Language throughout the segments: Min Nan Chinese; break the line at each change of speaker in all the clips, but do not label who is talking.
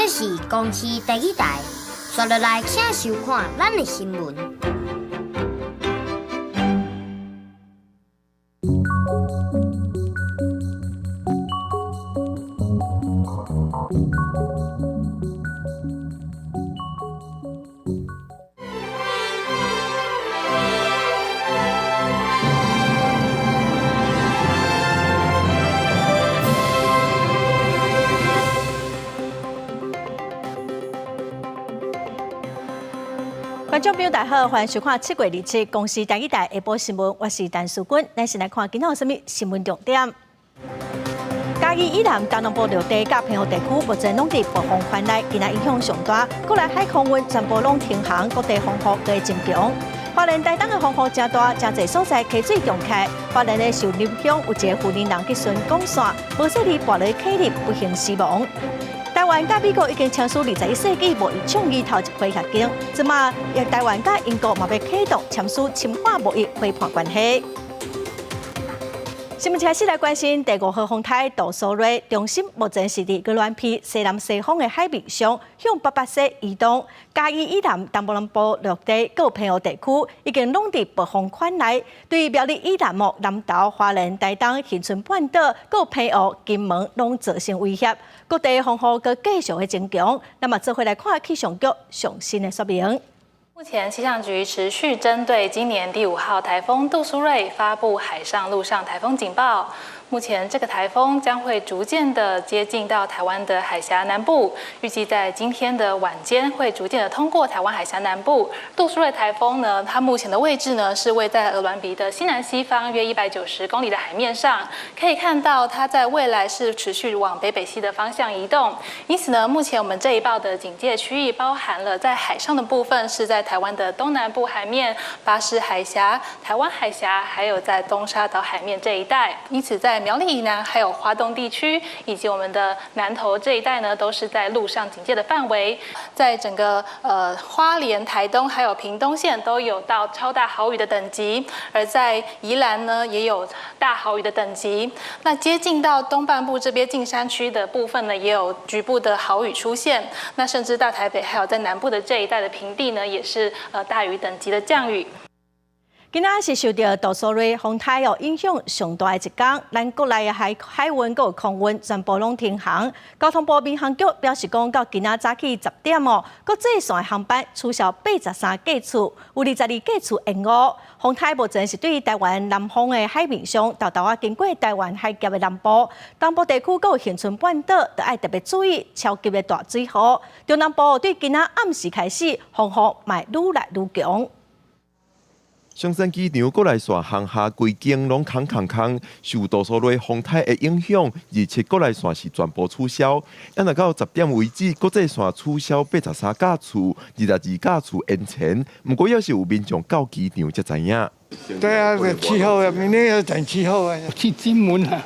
這是公視台語台，紲落來請收看咱的新聞。
觀眾朋友大家好，歡迎收看7月27公視台語台下晡新聞，我是陳淑君。咱先來看今仔有啥物新聞重點。嘉義以南、東南部陸地佮澎湖地區，目前攏佇暴風圈內，今仔影響上大。國內海空運全部攏停航，各地風雨閣會真強。花蓮台東的風雨誠大，誠濟所在溪水漲起來。花蓮的秀林鄉有一個婦人去巡港線，無細膩跋落溪裡，不幸死亡。台灣佮美國已經簽署21世紀貿易倡議頭一批協定，這馬台灣佮英國嘛欲啟動簽署深化貿易夥伴關係。新聞開始來關心第五號風颱杜蘇芮，中心目前是佇鵝鑾鼻西南西方的海面上向北北西移動。嘉義以南、東南部陸地、閣有澎湖地區已經攏佇暴風圈內。對苗栗以南、南投、花蓮、台東、恆春半島、閣有澎湖、金門，攏造成威脅。各地風雨閣繼續的增強。那麼，做伙來看氣象局上新的說明。
目前氣象局持續針對今年第五號颱風杜蘇芮發布海上、陸上颱風警報。目前這個颱風將會逐漸的接近到台灣的海峽南部，預計在今天的晚間會逐漸的通過台灣海峽南部。杜蘇芮颱風呢，它目前的位置呢是位在鵝鑾鼻的西南西方約190公里的海面上，可以看到它在未來是持續往北北西的方向移動。因此呢，目前我們這一報的警戒區域包含了在海上的部分是在台灣的東南部海面、巴士海峽、台灣海峽，還有在東沙島海面這一帶。因此在苗栗以南，還有花東地區，以及我們的南投這一帶呢，都是在陸上警戒的範圍。在整個花蓮、台東還有屏東縣都有到超大豪雨的等級，而在宜蘭呢，也有大豪雨的等級。那接近到東半部這邊近山區的部分呢，也有局部的豪雨出現。那甚至大台北還有在南部的這一帶的平地呢，也是大雨等級的降雨。
今仔是受著杜蘇芮風颱哦影響上大的一天，咱國內的海海運閣有空運全部攏停航。交通部民航局表示講，到今仔早起10點哦，國際線的航班取消83架次，有22架次延誤。風颱目前是對台灣南方的海面上，沓沓仔經過台灣海峽的南部、東部地區閣有恆春半島，著愛特別注意超級的大水雨。中南部對今仔暗時開始，風雨嘛會愈來愈強。
松山機場國內線航廈規間攏空空空，受杜蘇芮風颱的影響，27國內線是全部取消。啊，若到10點為止，國際線取消83架次，22架次延前。毋過猶是有民眾到機場才知影。
對啊，氣候啊，明天要等氣候啊。
去金門啊，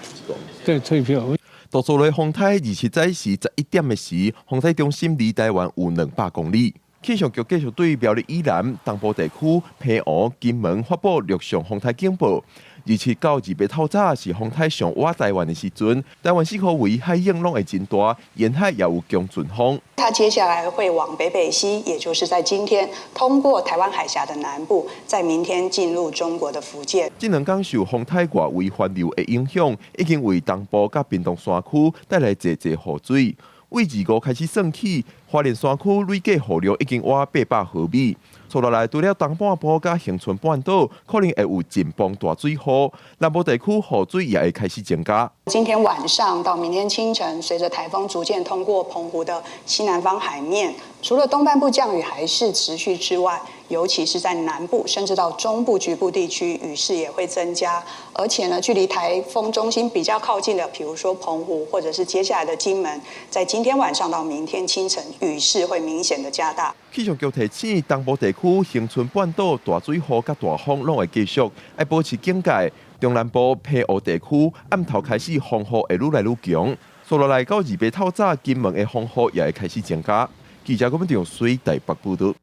對，退票。
杜蘇芮風颱27早時11點的時，風颱中心離台灣有200公里。氣象局繼續對苗栗以南、東部地區、澎湖、金門發布陸上風颱警報。27到28透早是風颱上倚台灣的時陣，台灣四箍圍海湧攏會真大，沿海也有強陣風。
它接下來會往北北西，也就是在今天通過台灣海峽的南部，在明天進入中國的福建。
這兩天受風颱外圍環流的影響，已經為東部佮屏東山區帶來濟濟雨水。為25開始算起，花蓮山區累計雨量已經倚800毫米。接落來，除了東半部佮恆春半島，可能會有陣風大水雨，南部地區雨水也會開始增加。
今天晚上到明天清晨，隨著颱風逐漸通過澎湖的西南方海面，除了東半部降雨還是持續之外，尤其是在南部甚至到中部局部地區，雨勢也會增加。而且呢，距離颱風中心比較靠近的，比如說澎湖或者是接下來的金門，在今天晚上到明天清晨，雨勢會明顯的加大。
氣象局提醒，東部地區、恆春半島大水雨佮大風攏會繼續，愛保持警戒。中南部、澎湖地區暗頭開始風雨會愈來愈強，接落來到28透早，金門的風雨也會開始增加。記者郭文長水台北報道。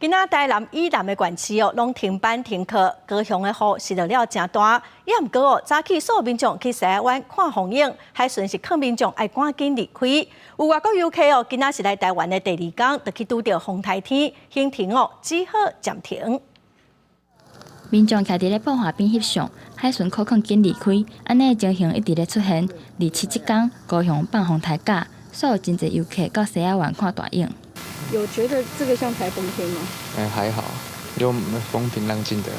今仔台南以南的縣市哦，攏停班停課，高雄的雨是落了誠大，也毋過哦，早起所有民眾去西仔灣看風湧，海巡是勸民眾愛趕緊離開。有外國遊客哦，今仔是來台灣的第二工，就去拄著風颱天，行程哦只好暫停。
民眾徛佇咧布華邊翕相，海巡苦勸緊離開，按呢情形一直咧出現。27這工，高雄放風颱假，所有真濟遊客到西仔灣看大湧。
有覺得這個像颱風天嗎？
欸，還好，就風平浪靜的。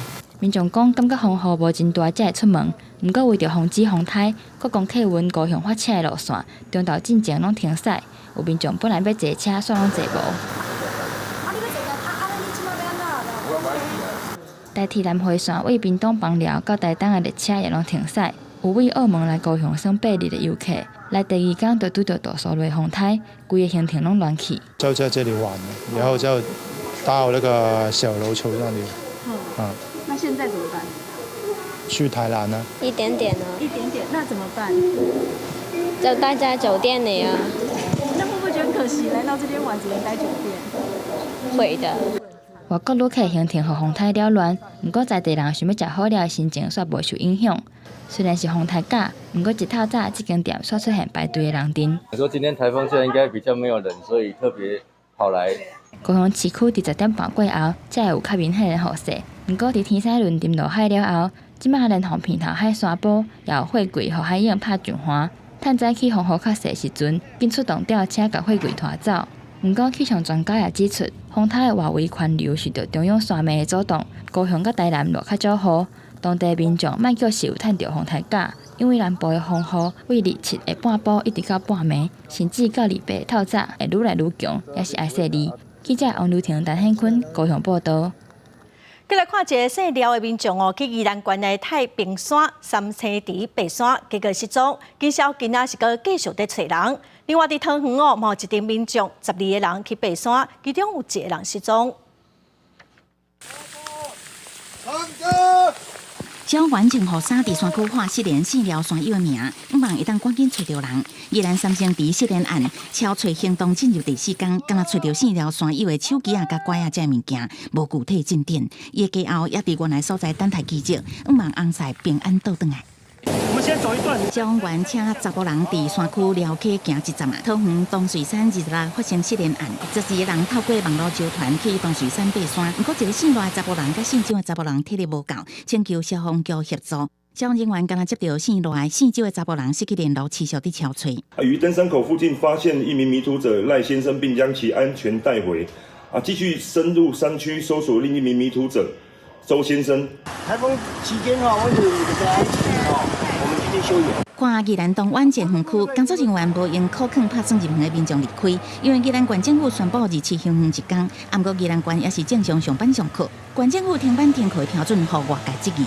民眾講，感覺風雨無真大才會出門，毋過為著防止風颱，國光客運高雄發車的路線，中晝進前攏停駛。有民眾本來欲坐車，煞攏坐無。台鐵南迴線位屏東枋寮到台東的列車也攏停駛。有位澳門來高雄耍8日的遊客，來第二工就拄著杜蘇芮風颱，規个行程攏亂去。
就在這裡玩，然後就到那個小琉球那裡。嗯。
那現在怎麼辦？
去台南呢？
一點點呢。
一點點，那怎麼辦？
就待在酒店裡啊。
那會不會覺得很可惜？來到這邊玩，只能待酒店。
會的。
外國旅客行程予風颱擾亂，毋過在地人想欲食好料的心情煞無受影響。雖然是風颱假，毋過一透早這間店煞出現排隊的人陣。
說今天颱風假應該比較沒有人，所以特別跑來。
高雄市區佇10點半過後，才會有較明顯的雨勢。毋過佇天使輪沉落海了後，這擺連鳳鼻頭海沙埔也有貨櫃予海湧拍上岸。趁早起風雨較細時陣，緊出動吊車共貨櫃拖走。毋過氣象專家也指出，風颱的外圍環流受著中央山脈的阻擋，高雄佮台南落較少雨，當地民眾莫叫是有趁著風颱假，因為南部的風雨位27下半晡一直到半暝，甚至到28透早會愈來愈強，也是愛細膩。記者王劉婷、陳顯坤高雄報導。
過來看一个姓廖的民眾哦，去宜蘭縣的太平山三星池爬山，結果失蹤。警消今仔是閣繼續佇揣人。另外佇桃園哦，嘛有一陣民眾12個人去爬山，其中有一個人失蹤。
消防穿雨衫佇山區喊失聯姓廖山友的名，向望會當趕緊揣著人。宜蘭三星池失聯案，搜揣行動進入第四工，敢若揣著姓廖山友的手機仔佮拐仔這物件，無具體進展。伊的家後也佇原來所在等待奇蹟，向望翁婿平安倒轉來。
我們先走一段。
消防員請查埔人佇山區寮溪行一站啊。桃園東水山26發生失聯案，14個人透過網路招團去東水山爬山，毋過一個姓賴的查埔人佮姓周的查埔人體力無夠，請求消防局協助。消防人員敢若接著姓賴、姓周的查埔人失去聯絡，持續佇搜揣。
於登山口附近發現一名迷途者賴先生，並將其安全帶回。繼續深入山區搜索另一名迷途者周先生。
颱風期間哈，為了這個安全哦，我們決定休園。
看宜蘭東灣前園區工作人員無用苦勸拍算入園的民眾離開，因為宜蘭縣政府宣布27休園一工，毋過宜蘭縣也是正常上班上課，縣政府停班停課的標準，予外界質疑。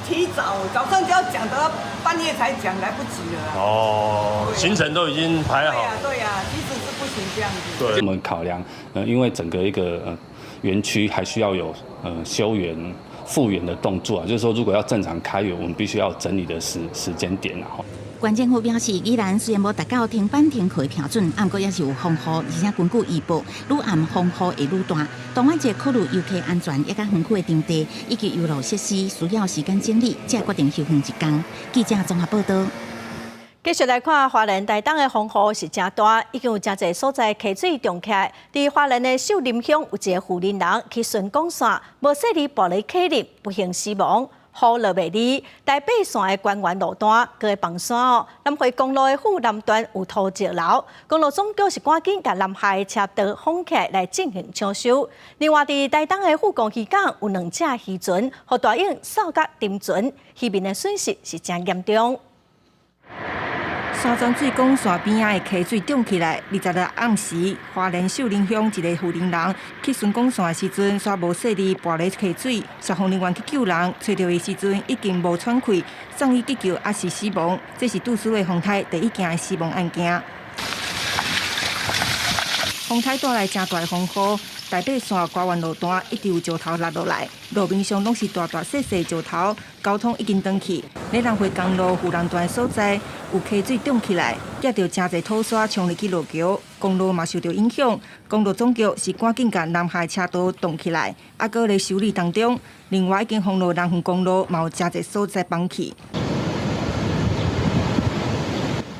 提早早上就要講，到半夜才講，來不及了。
哦，行程都已經排好。
對呀，其實是不行這樣子。
對，我們考量，因為整個一個園區還需要有修園復原的動作啊，就是說如果要正常開園，我們必須要整理的時間點啊。
縣政府表示，宜蘭雖然無達到停班停課的標準，毋過也是有風雨，而且根據預報，愈暗風雨會愈大。當晚這考慮遊客安全，也佮園區的場地以及遊樂設施需要時間整理，才決定休園一工。記者綜合報導。
繼續來看花蓮台東的風雨是誠大，已經有誠濟所在溪水漲起來。佇花蓮的秀林鄉有一個婦人人去巡港線，無細膩跋咧溪裡，不幸死亡。雨落袂離，台八線的關員路段閣會崩山哦。南迴公路的富南段有土石流，公路總局是趕緊共南下的車道封起來來進行搶修。另外，佇台東的富岡漁港有兩隻漁船，予大湧掃甲沉船，漁民的損失是誠嚴重。
山莊水港線邊仔的溪水漲起來。26暗時，花蓮秀林鄉一个婦人人去巡港線的時陣，煞無細膩跋咧溪水，消防人員去救人，揣著伊時陣已經無喘氣，送醫急救猶是死亡。這是杜蘇芮風颱第一件的死亡案件。風颱帶來誠大的風雨，台八線歌苑路段一直有石頭落落來，路面上攏是大大細細石頭，交通已經斷去。咧南迴公路富人段所在有溪水漲起來，夾著誠濟土沙沖入去路橋，公路嘛受著影響。公路總局是趕緊共南下車道擋起來，猶閣咧修理當中。另外，已經封路南橫公路嘛有誠濟所在崩去。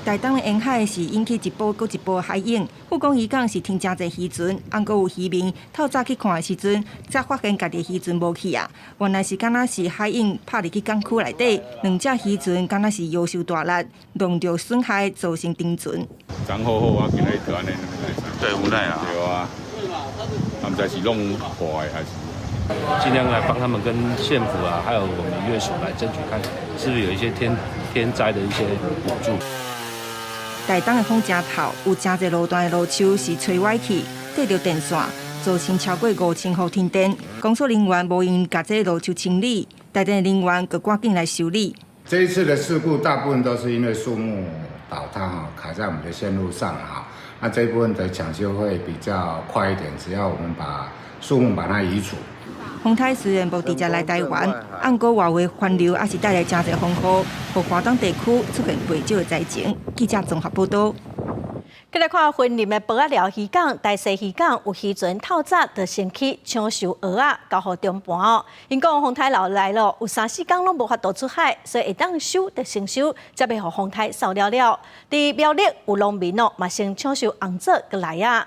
台東的沿海是引起一波閣一波海湧，富岡漁港是停誠濟漁船，毋過有漁民透早去看的時陣，才發現家己漁船無去啊！原來是敢若是海湧拍入去港區內底，兩隻漁船敢若是腰受大力，弄著損害，造成沉船。
昨好好啊，今日就按呢。
對，無奈啊。
對啊，毋知是弄破的還是。
盡量來幫他們跟縣府啊，還有我們漁業署來爭取，看是不是有一些天災的一些補助。
台東的風誠透，有誠濟路段的路樹是吹歪去，綴著電線，造成超過5000戶停電。工作人員無閒共這路樹清理，台電人員閣趕緊來修理。
這一次的事故大部分都是因為樹木倒塌哈，卡在我們的線路上哈。那這一部分的搶修會比較快一點，只要我們把樹木把它移除。
風颱雖然無直接來台灣，毋過外圍環流也是帶來誠濟風雨，予華東地區出現袂少的災情。記者綜合報導。
繼來看雲林的埔仔寮漁港、大勢漁港有漁船透早就先去搶收蚵仔，交予中盤哦。𪜶講風颱落來了，有三四工攏無法度出海，所以會當收就先收，才袂予風颱掃了了。佇苗栗有農民哦，嘛先搶收紅棗閣來啊。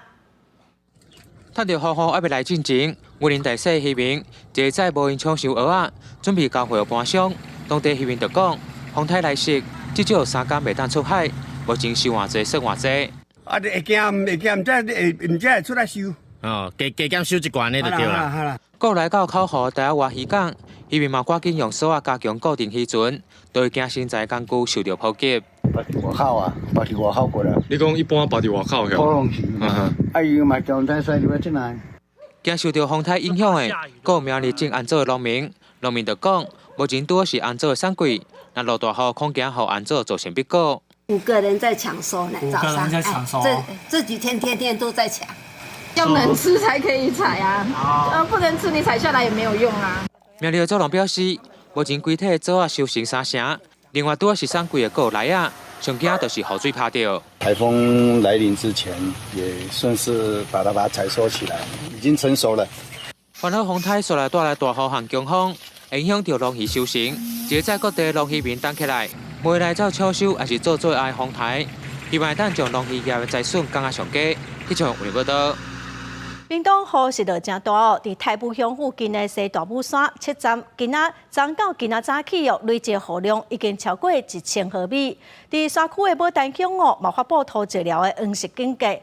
趁著風雨猶未來進前，雲林大勢漁民一早無閒搶收蚵仔，準備交貨予盤商。當地漁民就講，風颱來襲，至少3工袂當出海，目前收偌濟算偌濟。
啊！會驚會驚，毋知會毋知會出來收。
哦，加加減收一寡呢就對啦。
過來到口湖台仔外漁港，漁民嘛趕緊用索仔加強固定漁船，都會驚身材工具受著波及。
跋佇外口啊，跋佇外口過來。
你講一般跋佇外口
可能是。啊，伊嘛狀態使入來進來。
驚受著風颱影響的，閣有苗栗種紅棗的農民，農民就講，目前拄好是紅棗的產季，若落大雨，恐驚予紅棗造成變果。
5個人在搶收呢，早上。
5個人在搶收。
這幾天天天都在搶。
要能吃才可以採啊，不能吃你採下來也沒有用啊。
苗栗的棗農表示，目前規體棗仔收成3成，另外拄好是產季的閣有來啊，上驚就是雨水拍著。
颱風來臨之前，也順勢把它採收起來，已經成熟了。
環好風颱煞來帶來大雨和強風，影響著農漁收成。一個各地農漁民等起來，未來走搶收抑是做作愛風颱，希望會當將農漁業的災損降啊上低。氣象有報道。
屏東雨是落誠大哦，佇大武鄉附近的西大武山7站，今仔昨到今仔早起哦，累計雨量已經超過1000毫米。佇山區的牡丹鄉哦，嘛發布土石流的黃色警戒，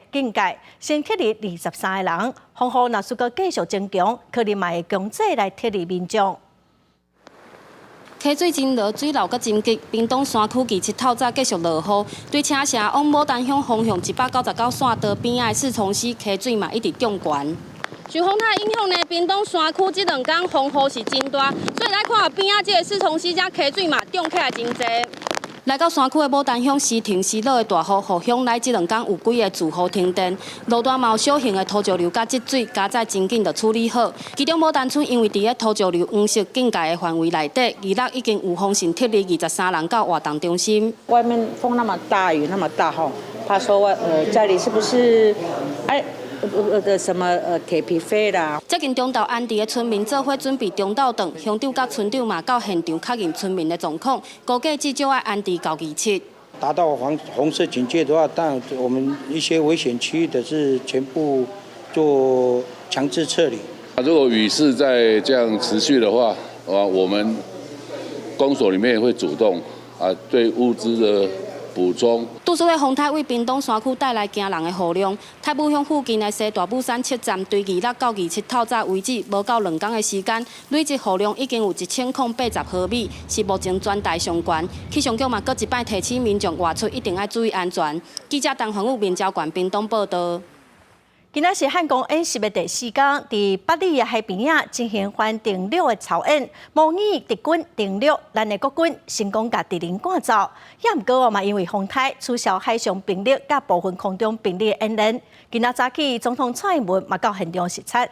先撤離23個人。風雨若是閣繼續增強，可能嘛會強制來撤離民眾。
溪水真濁，水流閣真急。屏東山區27透早繼續落雨，對車城往牡丹鄉方向199線道邊仔的四重溪溪水嘛一直漲懸。受風颱影響呢，屏東山區這兩天風雨是真大，所以來看邊仔這個四重溪遮溪水嘛漲起來真濟。來到山區的牡丹鄉，時停時落的大雨，予鄉內這兩天有幾个住戶停電，路段嘛有小型的土石流佮積水，佳哉真緊就處理好。其中牡丹村因為佇咧土石流黃色警戒的範圍內底，26已經有封信撤離23人到活動中心。
外面風那麼大，雨那麼大，吼，怕說家裡是不是哎？什麼鐵皮飛啦！
接近中晝安置的村民做伙準備中晝頓，鄉長佮村長嘛到現場確認村民的狀況，估計至少愛安置到27。
達到紅色警戒的話，當然我們一些危險區域的是全部做強制撤離。
如果雨勢再這樣持續的話，啊，我們公所裡面會主動啊對物資的補充。
拄拄的風颱為屏東山區帶來驚人的雨量，太武鄉附近的西大武山7站，對26到27透早為止，無夠2工的時間，累積雨量已經有1080毫米，是目前全台上懸。氣象局嘛，閣一擺提醒民眾外出一定愛注意安全。記者陳宏宇、面交縣屏東報道。
今仔是漢光演習的第四工，佇八里的海邊仔進行反登陸的操演，模擬敵軍登陸，咱的國軍成功共敵人趕走。也毋過嘛，因為風颱取消海上兵力佮部分空中兵力的演練。今仔早起，總統蔡英文嘛到現場視察。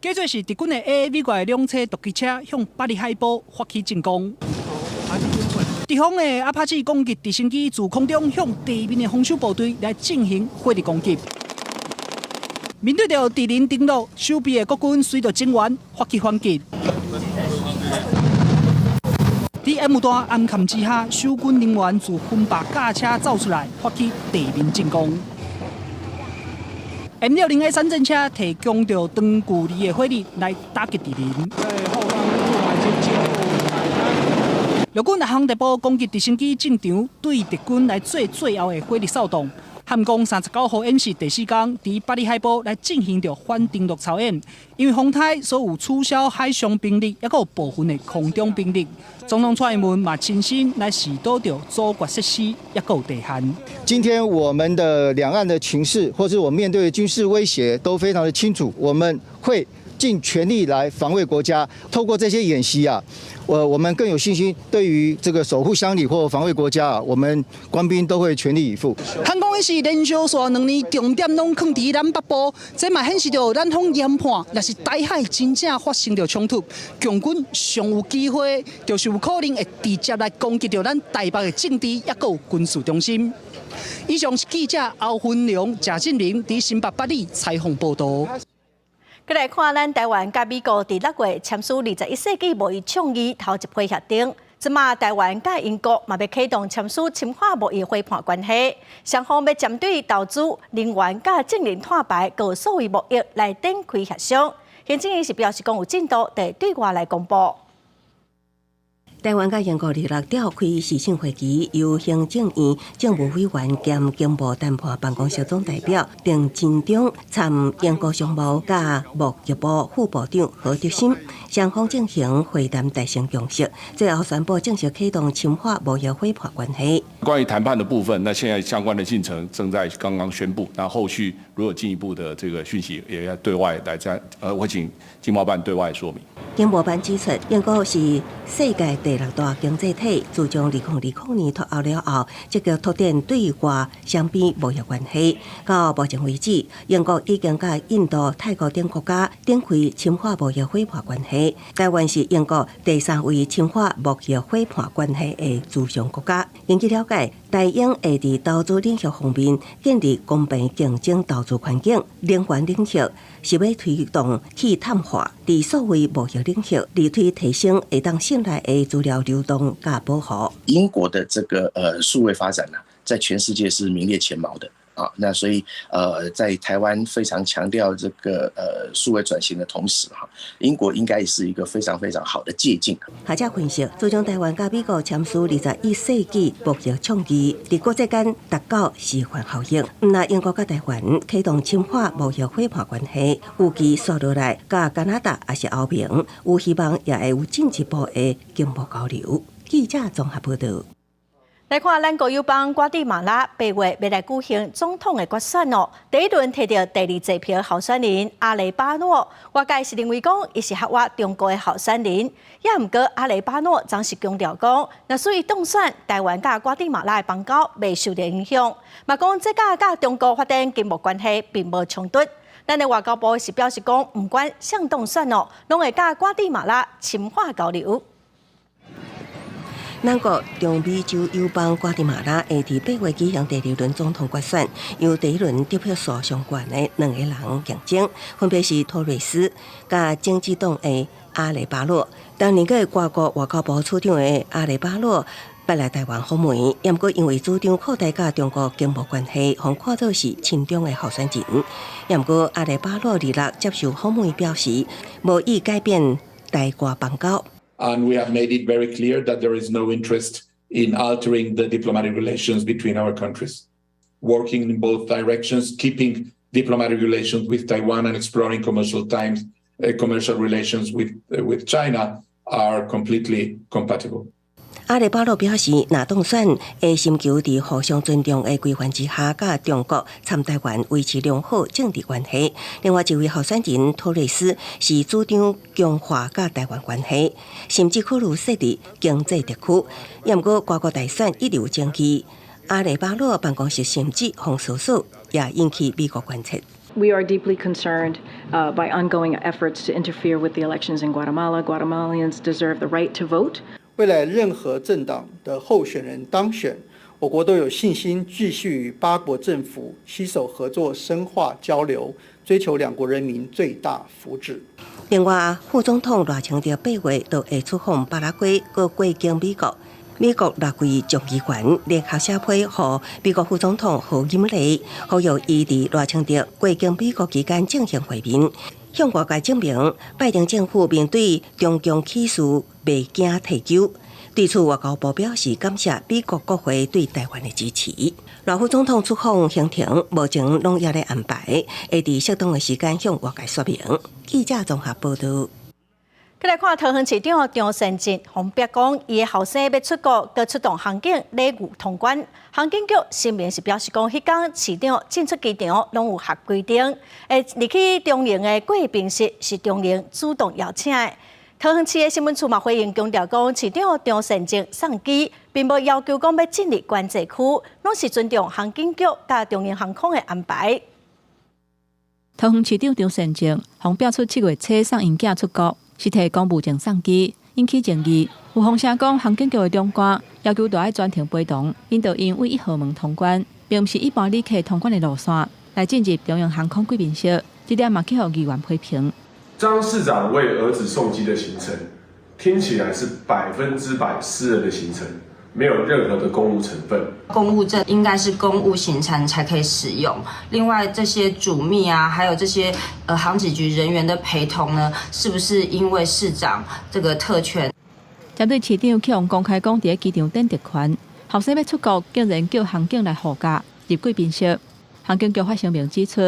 這座是敵軍的 AAV 掛兩車毒機車向八里海埔發起進攻。敵方的阿帕奇攻擊直升機自空中向地面的防守部隊來進行火力攻擊。面對著敵人登陸，守備的國軍隨著增援發起反擊。佇煙霧彈暗崁之下，守軍人員自分白駕車走出來，發起地面進攻。M60A 三戰車提供著長距離的火力來打擊敵人。陸軍陸航特部攻擊直升機進場，對敵軍來做最後的火力掃蕩。漢光39號演習第四工，佇八里海埔來進行著反登陸操演。因為風颱，所有取消海上兵力，抑閣有部分的空中兵力。總統蔡英文嘛親身來視導著阻絕設施，抑閣有地限。
今天我們的兩岸的情勢，或是我們面對的軍事威脅，都非常的清楚。我們會盡全力來防衛國家。透過這些演習啊，我們更有信心，對於這個守護鄉里或防衛國家啊，我們官兵都會全力以赴。
漢光演習連續紲2年，重點攏囥佇咱北部，這嘛顯示著咱方研判，若是台海真正發生著衝突，共軍上有機會，就是有可能會直接來攻擊著咱台北的政治，抑閣有軍事中心。以上是記者歐芬龍、賈振明佇新北八里採訪報導。
閣來看咱台灣佮美國佇6月簽署21世紀貿易倡議頭一批協定，這馬台灣佮英國嘛欲啟動簽署深化貿易夥伴關係，雙方欲針對投資、能源佮淨零碳排佮數位貿易來展開協商。行政院是表示講有進度，會對外來公布。
台灣佮英國26召開視訊會議，由行政院政務委員兼經貿談判辦公室總代表鄧振中參英國商務佮貿易部副部長何德森，雙方進行會談達成共識，最後宣布正式啟動深化貿易夥伴關係。
關於談判的部分，那現在相關的進程正在剛剛宣布，那後續如果進一步的這個訊息，也要對外來再會請經貿辦對外說明。
經貿辦指出，英國是世界第六大經濟體，自從2020年脫歐了後，積極拓展對外雙邊貿易關係。到目前為止，英國已經佮印度、泰國等國家展開深化貿易夥伴關係。台灣是英國第三位深化貿易夥伴關係的諮商國家。根據了解，台英會佇投資領域方面建立公平競爭投資環境，能源領域是欲推動去碳化，佇數位貿易領域力推提升會當信賴的資料流動佮保護。
英國的這個數位發展呢，在全世界是名列前茅的啊。那所以在台灣非常強調這個數位轉型的同時哈，英國應該是一個非常非常好的借鏡。
學者分析，自從台灣佮美國簽署21世紀貿易倡議，佇國際間達到示範效應。毋但英國佮台灣啟動深化貿易夥伴關係，預計紲落來，佮加拿大抑是歐盟，有希望也會有進一步的經貿交流。記者綜合報導。
來看咱國友邦瓜地馬拉8月欲來舉行總統的決選哦。第一輪提著第二濟票候選人阿雷巴諾，外界是認為講伊是合倚中國的候選人，也毋過阿雷巴諾昨是強調講，若使伊當選，台灣佮瓜地馬拉的邦交袂受著影響，嘛講這佮中國發展經貿關係並無衝突。咱的外交部是表示講，毋管誰當選哦，攏會佮瓜地馬拉深化交流。
咱國中美洲友邦瓜地馬拉會佇8月舉行第二輪總統決選，由第一輪得票數上懸的兩个人競爭，分別是托瑞斯佮政治黨的阿雷巴洛。當年個瓜國外交部次長的阿雷巴洛捌來台灣訪問，毋過因為主張擴大佮中國經貿關係，予看做是親中的候選人。毋過阿雷巴洛26接受訪問表示，無意改變台瓜邦交。
And we have made it very clear that there is no interest in altering the diplomatic relations between our countries. Working in both directions, keeping diplomatic relations with Taiwan and exploring commercial relations with China are completely compatible.
阿雷巴洛表示，若當選，會尋求佇互相尊重的規範之下，佮中國參台灣維持良好政治關係。另外一位候選人托瑞斯是主張強化佮台灣關係，甚至考慮設立經濟特區。毋過，外國大選一直有爭議，阿雷巴洛辦公室甚至封鎖鎖，也引起美國關切。
We are deeply concerned by ongoing efforts to interfere with the elections in Guatemala. Guatemalans deserve the right to vote.
未來任何政黨的候選人當選，我國都有信心繼續與巴國政府攜手合作，深化交流，追求兩國人民最大福祉。
另外，副總統賴清德8月就會出訪巴拉圭，閣過境美國。美國六位眾議員聯合寫批予美國副總統賀錦麗，呼籲伊佇賴清德過境美國期間進行會面，向外界證明拜登政府面對中共起訴袂驚退勼。對此，外交部表示感謝美國國會對台灣的支持。賴副總統出訪行程目前攏猶咧安排，會佇適當的時間向外界說明。記者綜合報道。
閣來看桃園市長張善政，予人逼講，伊的後生欲出國，閣出動航警禮遇通關。航警局聲明是表示講，彼工市長進出機場攏有合規定。入去長榮的貴賓室是長榮主動邀請的。桃園市的新聞處嘛回應強調講，市長張善政送機，並無要求講欲進入管制區，攏是尊重航警局佮長榮航空的安排。
桃園市長張善政，予人逼出7月初送𪜶囝出國。是提公務證送機，引起爭議。有風聲講，航警局的長官要求著愛專程陪同，𪜶著用對1號門通關，並毋是一般旅客通關的路線來進入長榮航空貴賓室。這點嘛去予議員批評。
張市長為兒子送機的行程，聽起來是100%私人的行程，沒有任何的公務成分。
公務證應該是公務行程才可以使用。另外，這些主秘啊，還有這些航警局人員的陪同呢，是不是因為市長這個特權？
針對市長去予公開講，佇咧機場等特權，後生欲出國，竟然叫航警來護駕入貴賓室。航警局發聲明指出，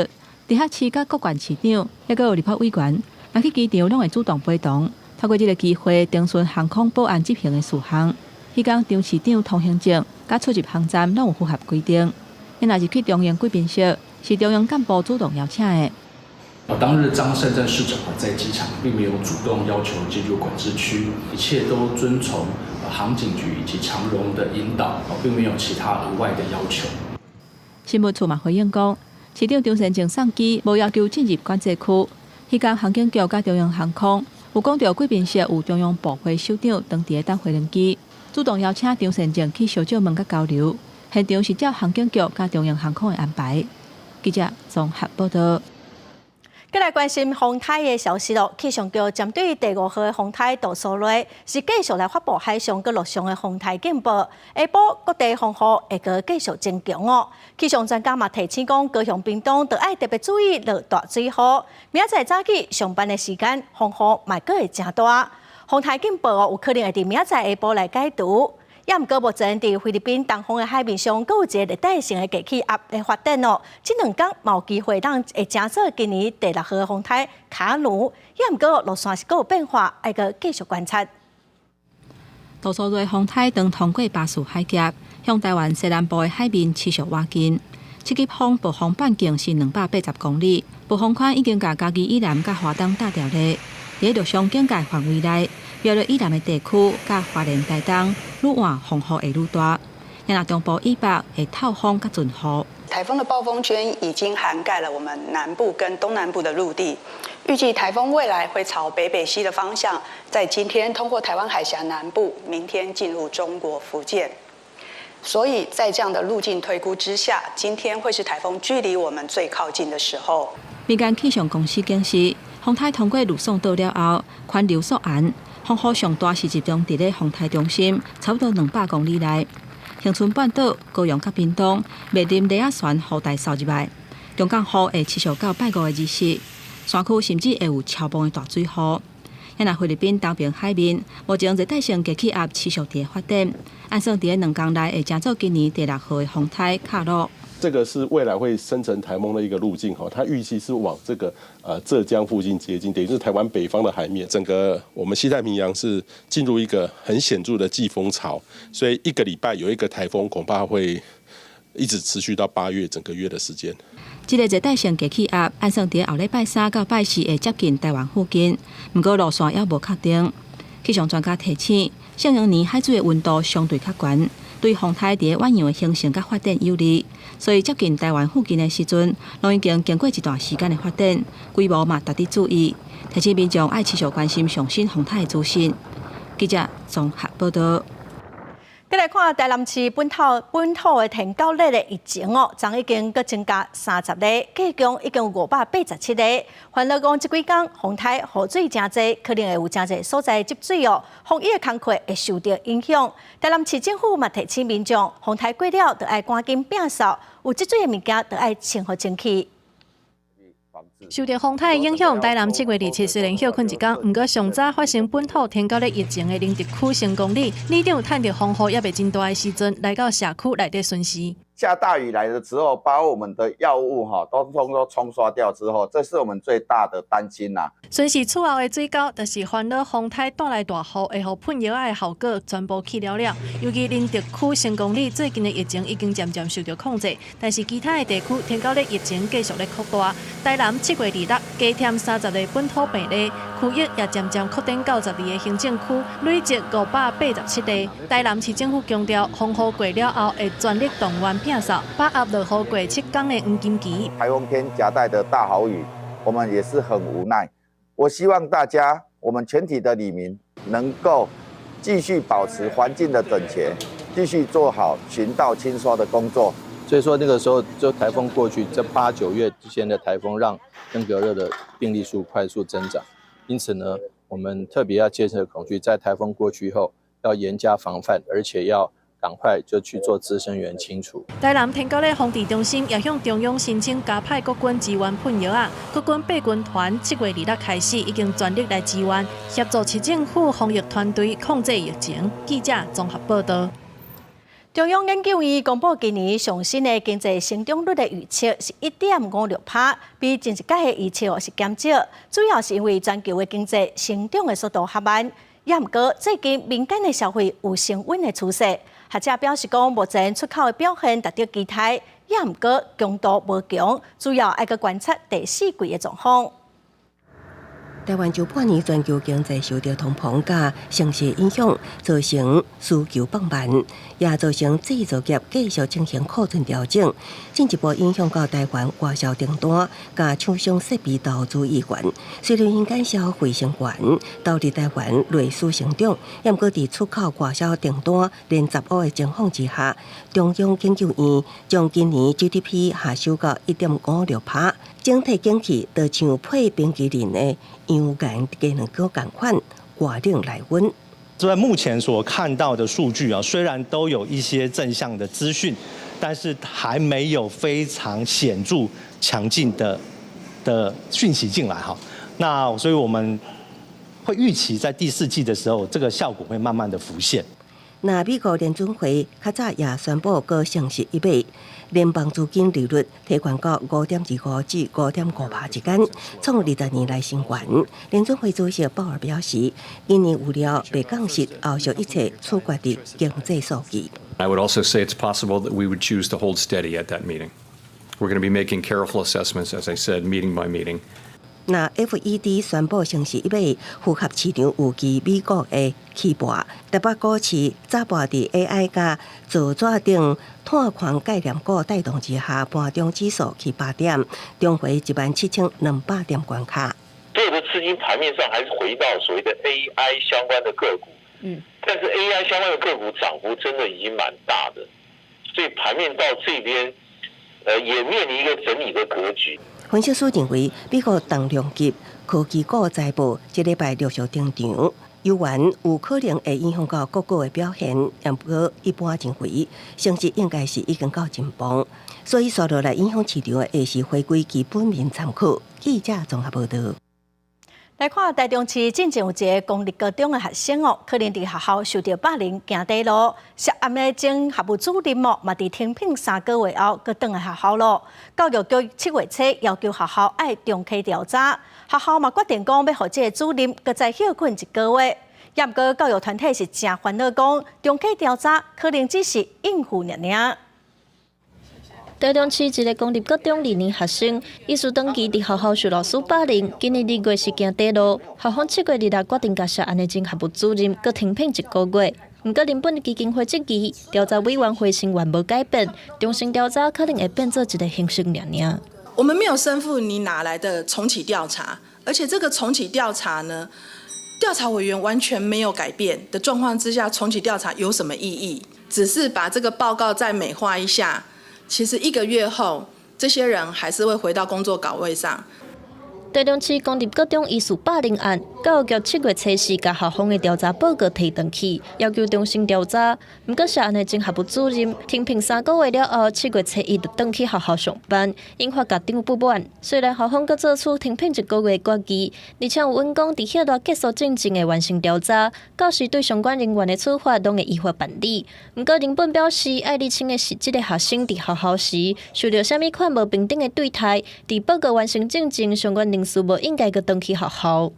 直轄市佮各縣市長，抑閣有立法委員，若去機場攏會主動陪同，透過這个機會徵詢航空保安執行的事項。彼工張市長通行證佮出入航站攏有符合規定。伊若入去長榮貴賓室，是長榮幹部主動邀請的。
當日張善政市長在機場並沒有主動要求進入管制區，一切都遵從航警局以及長榮的引導，並沒有其他額外的要求。
新聞處嘛回應講，市長張善政送機無要求進入管制區。彼工航警局佮長榮航空有講著貴賓室有中央部會首長當佇咧等飛行機，主動邀請張善政去相借問佮交流。現場是照航警局佮長榮航空的安排。記者綜合報道。
閣來關心風颱的消息囉，氣象局針對第5號的風颱杜蘇芮，是繼續來發布海上佮陸上的風颱警報。下晡各地風雨會閣繼續增強哦。氣象專家嘛提醒講，高雄、屏東都愛特別注意落大水雨。明仔載早起上班的時間，風雨嘛閣會誠大。風颱警報哦，有可能會佇明仔載下晡來解除。也毋過目前佇菲律賓東方的海面上，閣有一个熱帶性的低氣壓的發展哦。這兩工嘛有機會當會成做今年第6號的風颱卡努。也毋過路線是閣有變化，愛閣繼續觀察。
杜蘇芮風颱當通過巴士海峽，向台灣西南部的海面持續倚近。七級風暴風半徑是280公里，暴風圈已經共嘉義以南佮花東打掉咧。佇陸上警戒範圍內，苗栗以南的地區佮花蓮台東，愈晚風雨會愈大。若中部以北會透風佮陣雨。
颱風的暴風圈已經涵蓋了我們南部跟東南部的陸地，預計颱風未來會朝北北西的方向，在今天通過台灣海峽南部，明天進入中國福建。所以在這樣的路徑推估之下，今天會是颱風距離我們最靠近的時候。
民間氣象公司表示，風颱通過呂宋島了後，環流溯岸，風雨上大是集中佇咧風颱中心，差不多200公里內。恆春半島、高雄佮屏東面臨雷仔旋雨帶掃入來，強降雨會持續到拜五的日時，山區甚至會有超磅的大水雨。若菲律賓東邊海面，目前熱帶性低氣壓持續佇咧發展，按算佇咧2天內會成做今年第6號的風颱卡努。
這個是未來會生成颱風的一個路徑哈，它預計是往這個浙江附近接近，等於是台灣北方的海面。整個我們西太平洋是進入一個很顯著的季風槽，所以一個禮拜有一個颱風，恐怕會一直持續到8月整個月的時間。
這个熱帶性低氣壓按算佇後禮拜三到拜四會接近台灣附近，毋過路線猶無確定。氣象專家提醒，聖嬰年海水的溫度相對較懸，對風颱佇遠洋的形成佮發展有利，所以接近台灣附近的時陣，攏已經經過一段時間的發展，規模嘛值得注意。提醒民眾愛持續關心上新風颱的資訊。記者綜合報道。
再來看台南市本土的天狗熱的疫情哦，昨已經閣增加30例，計共已經有587個。煩惱講這幾工風颱雨水誠濟，可能會有誠濟所在積水哦，防疫的工課會受著影響。台南市政府嘛提醒民眾，風颱過了，著愛趕緊摒掃，有積水的物件，著愛清予清氣。
受著風颱影響，台南7月27雖然歇睏一工，毋過上早發生本土天狗熱疫情的寧德區成功里，里長趁著風雨猶未真大的時陣，來到社區內底巡視。
下大雨來的時候，把我們的藥物哈都通都沖刷掉之後，這是我們最大的擔心啦。
巡視厝後的水溝，就是煩惱風颱帶來大雨會予噴藥仔的效果全部去了了。尤其寧德區成功里最近的疫情已經漸漸受著控制，但是其他的地區天狗熱疫情繼續咧擴大。台南7月26加添30個本土病例，區域也漸漸擴展到12個行政區，累積587例。台南市政府強調，風雨過了後會全力動員摒掃，把握落雨過7工的黃金期。
颱風天夾帶的大豪雨，我們也是很無奈。我希望大家，我們全體的里民能夠繼續保持環境的整潔，繼續做好巡道清刷的工作。
所以說那個時候就颱風過去，這8、9月之間的颱風讓登革熱的病例數快速增長，因此呢，我們特別要戒慎恐懼，在颱風過去後要嚴加防範，而且要趕快就去做孳生源清除。
台南天狗熱防治中心也向中央申請加派國軍支援噴藥仔，國軍八軍團7月26開始已經全力來支援，協助市政府防疫團隊控制疫情。記者綜合報道。
中央研究院公布今年上新的經濟成長率的預測是1.56趴，比前一屆的預測是減少，主要是因為全球的經濟成長的速度較慢。也毋過最近民間的消費有升溫的趨勢。學者表示講，目前出口的表現達到期待，也毋過強度無強，主要愛閣觀察第四季的狀況。
台灣上半年全球經濟受著通膨佮升息影響，造成需求放慢，也造成製造業繼續進行庫存調整，進一步影響到台灣外銷訂單佮廠商設備投資意願。雖然民間消費升懸，導致台灣內需成長，毋過佇出口外銷訂單連十烏的情況之下，中央研究院將今年 GDP 下修到1.56趴。整體景氣就像配冰淇淋的洋芋雞卵糕仝款，外冷內溫。
在目前所看到的數據啊，雖然都有一些正向的資訊，但是還沒有非常顯著強勁的訊息進來哈。那所以我們會預期在第四季的時候，這個效果會慢慢的浮現。
那美國聯準會較早也宣布閣升息一碼，聯邦資金利率提懸到5.25至5.5趴之間，創20年來新懸。聯準會主席鮑爾表示，今年預料袂降息，後續一切取決佇經濟數據。
I would also say it's possible that we would choose to hold steady at that meeting. We're going to be making careful assessments, as I said, meeting by meeting.
那 FED 宣布升息一碼，符合市場預期美國的起步。台北股市早盤佇 AI 佮造紙等碳權概念股帶動之下，盤中指數起8點，重回17,200點關卡。
所有的資金盤面上還是回到所謂的 AI 相關的個股，但是 AI 相關的個股漲幅真的已經蠻大的，所以盤面到這邊，也面臨一個整理的格局。
分析師認為，美國重量級科技股財報這禮拜陸續登場，猶原有可能會影響到個股的表現。毋過一般認為，升息應該是已經到盡峰，所以紲落來影響市場的會是回歸基本面參考。記者綜合報道。
來看台中市進前有一个公立高中的學生哦，可能佇學校受著霸凌，行短路，涉案的前學務主任哦，嘛佇停聘3個月後，閣轉來學校咯。教育局7月初要求學校愛重啟調查，學校嘛決定講欲予這个主任閣再歇睏一個月。也毋過教育團體是誠煩惱，講重啟調查可能只是應付爾爾。
台中市一个公立高中二年學生，疑似長期佇學校受老師霸凌，今年2月是行短路，校方7月26決定共涉案的前學務主任閣停聘一個月。毋過林本基金會質疑，調查委員會成員無改變，重新調查可能會變做一个形式爾爾。
我們沒有身份，你哪來的重啟調查？而且這個重啟調查呢，調查委員完全沒有改變的狀況之下，重啟調查有什麼意義？只是把這個報告再美化一下。其實一個月後，這些人還是會回到工作崗位上。
台中市公立高中疑似霸凌案，教育局7月初四共校方的調查報告提轉去，要求重新調查。毋過涉案的前學務主任停聘3個月了後，7月初一就轉去學校上班，引發家長不滿。雖然校方閣做出停聘一個月的決議，而且有允講佇歇熱結束進前會完成調查，到時對相關人員的處罰攏會依法辦理。毋過林本表示，愛釐清的是這个學生佇學校時受著啥物款無平等的對待，佇報告完成進前，相關人士無應該閣轉去學校。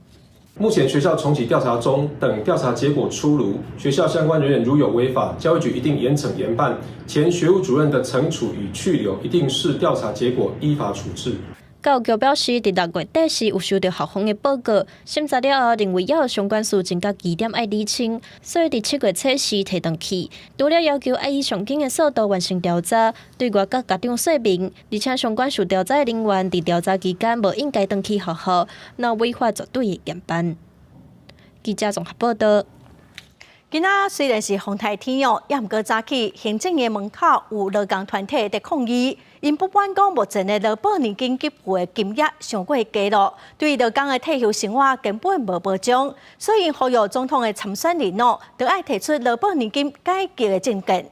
目前學校重啟調查中，等調查結果出爐，學校相關人員如有違法，教育局一定嚴懲嚴辦。前學務主任的懲處與去留，一定視調查結果依法處置。
教育局表示，佇6月底時有收著校方的報告，審查了後認為猶有相關事情佮疑點愛釐清，所以佇7月初四提轉去。除了要求愛以上緊的速度完成調查，對外佮家長說明，而且相關受調查的人員佇調查期間無應該轉去學校，若違法絕對會嚴辦。記者綜合報導。
今仔雖然是風颱天哦，也毋過早起行政院門口有勞工團體佇抗議，𪜶不滿講目前的勞保年金給付的金額傷過低囉，對勞工的退休生活根本無保障，所以呼籲總統的參選人哦，著愛提出勞保年金改革的政見。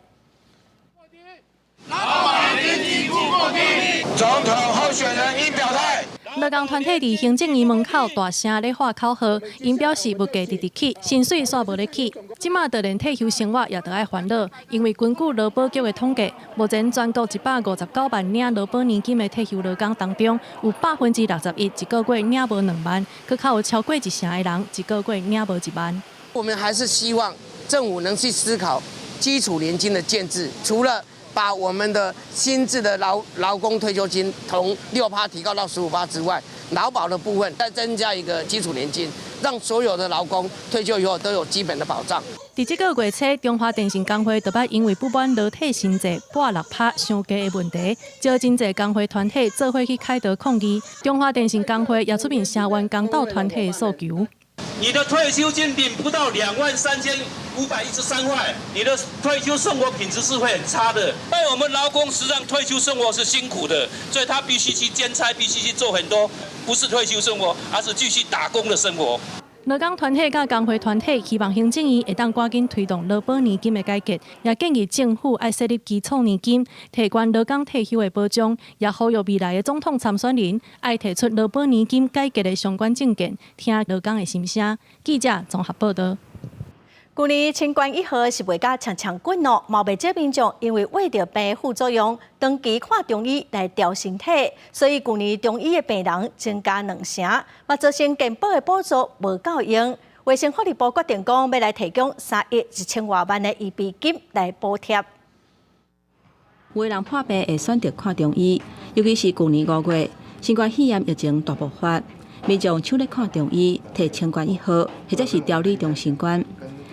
總統候選人應表態。
勞工團體佇行政院門口大聲咧喊口號，𪜶表示物價直直起，薪水煞無咧起，這馬就連退休生活也著愛煩惱，因為根據勞保局的統計，目前全國159萬領勞保年金的退休勞工當中，有61%一個月領無2萬，閣較有超過一成的人一個月領無1萬。
我們還是希望政府能去思考基礎年金的建制，除了把我們的新制的勞工退休金從6趴提高到15趴之外，勞保的部分再增加一個基礎年金，讓所有的勞工退休以後都有基本的保障。
佇這個月初，中華電信工會就捌因為不滿勞退薪資撥6趴傷低的問題，召真濟工會團體做伙去凱道抗議。中華電信工會也出面聲援工鬥團體的訴求。
你的退休金領不到23,513塊，你的退休生活品質是會很差的。但我們勞工實際上退休生活是辛苦的，所以他必須去兼差，必須去做很多，不是退休生活，而是繼續打工的生活。
勞工團體佮工會團體希望行政院會當趕緊推動勞保年金的改革，也建議政府愛設立基礎年金，提懸勞工退休的保障，也呼籲未來的總統參選人愛提出勞保年金改革的相關政見，聽勞工的心聲。記者綜合報導。
舊年清冠一號是賣甲搶搶滾哦，嘛袂少民眾因為胃著病副作用，長期看中醫來調身體，所以舊年中醫的病人增加2成，嘛造成健保的補助無夠用。衛生福利部決定講，欲來提供3億1千外萬的預備金來補貼。
有的人破病會選擇看中醫，尤其是舊年5月，新冠肺炎疫情大爆發，民眾搶咧看中醫，提清冠一號，或者是調理長新冠。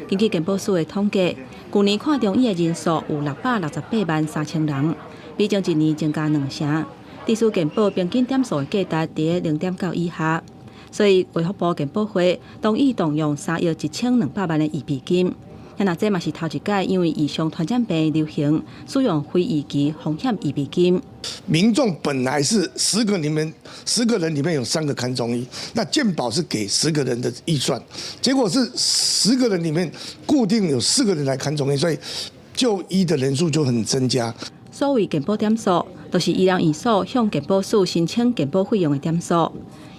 根據健保署的統計，舊年看中醫的人數有668萬3千人，比前一年增加2成。致使健保平均點數的價值佇0.9以下，所以衛福部健保會同意動用3億1200萬的預備金。若這嘛是頭一擺，因為異常傳染病流行，使用非預期風險預備金。
民眾本來是10個人裡面有3個看中醫，那健保是給十個人的預算，結果是十個人裡面固定有4個人來看中醫，所以就醫的人數就很增加。
所謂健保點數，就是醫療院所向健保署申請健保費用的點數。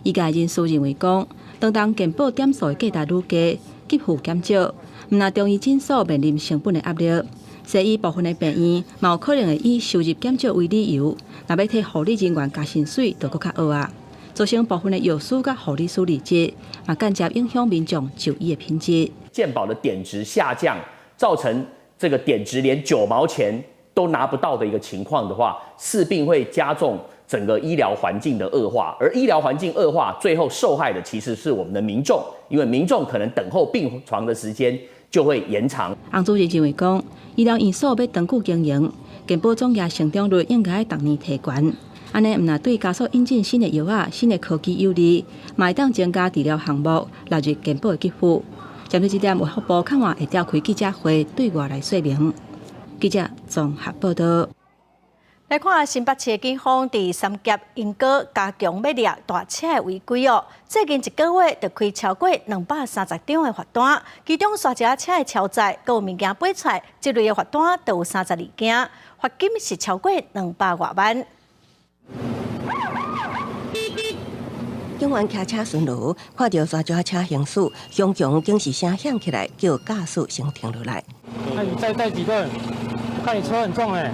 醫界人士認為講，當當健保點數的價值愈低，給付減少，毋但中醫診所面臨成本的壓力，西醫部分的病院嘛有可能會以收入減少為理由，若欲替護理人員加薪水，就閣較惡啊，造成部分的藥師佮護理師離職，嘛間接影響民眾就醫的品質。
健保的點值下降，造成這個點值連9毛錢都拿不到的一個情況的話，勢必會加重整個醫療環境的惡化，而醫療環境惡化，最後受害的其實是我們的民眾，因為民眾可能等候病床的時間就會延長。
洪主任認為講，醫療院所欲長久經營，健保總額成長率應該逐年提懸，按呢毋但對加速引進新的藥仔、新的科技有利，嘛會當增加治療項目納入健保的給付。針對這點，衛福部看法會召開記者會對外來說明。記者綜合報道。
來看新北市的警方佇三峽鶯歌加強欲掠大車的違規哦。最近一個月就開超過230張的罰單，其中沙石車的超載，閣有物件飛出來，這類的罰單都有32件，罰金是超過200外萬。
警員騎車巡邏，看著沙石車行駛，雄雄警示聲響起來，叫駕駛先停落來。
那你再帶幾個？我看你車很重欸。